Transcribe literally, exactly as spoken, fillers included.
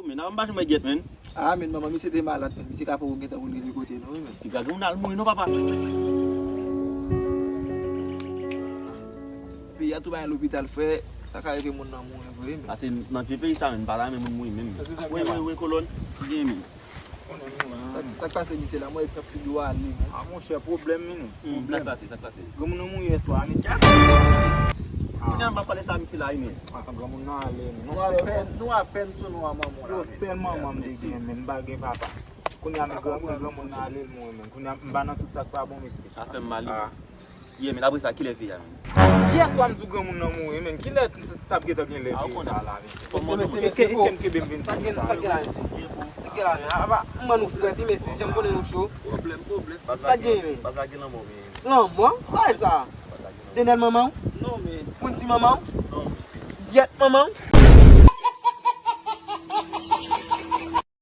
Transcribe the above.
Men, nan m pa janm wè Gyèt, men. Ah, men manman, misye te malad, men. Misye ka poko gentan pou l rive kote nou, wi, men. Piga gen moun al mouri, non, papa. Peyi a tou bay lopital, frè. Sa ka rive moun nan mouri vre, men. Pase nan vye peyi sa, men, pa ta renmen moun mouri, men. Wi, wi, wi, kolòn. Gen, men. Sa, sa k pase misye la, mwen, eske ap figi w ale, men. Ah, monchè, pwoblèm, men. Hmm, sa k pase, sa k pase? Granmoun nan mouri yè swa, mesye. Kounye a m ap pale sa misye la, wi, men. Ah, granmoun nan ale, men. Nou apèn, nou apèn sou nou a manman la, men. Yo, sèl manman m te gen, men, m pa gen papa. Kounye a, men, granmoun, granmoun nan ale, l mouri, men. Kounye a, m pa nan tout sa k pa bon, mesye. Sa fè m mal, wi. Ah. Yeah, men, apre sa, kilè veya, men? Yè swa, m di w granmoun nan mouri, men. Kilè t-, t-, t ap gentan gen lè veya sa la, mesye? Mesye, mesye, mesye, oh. Sa gen, sa gen la, mesye. Sa gen la, men. Apa, m ban nou frèt, wi, mesye. Jan m konnen nou cho. Pwoblèm, pwoblèm. Sa gen, men. Lanmò, bagay sa. Denèl manman w? Non, men. Moun ti manman w? Non. Gyèt manman w?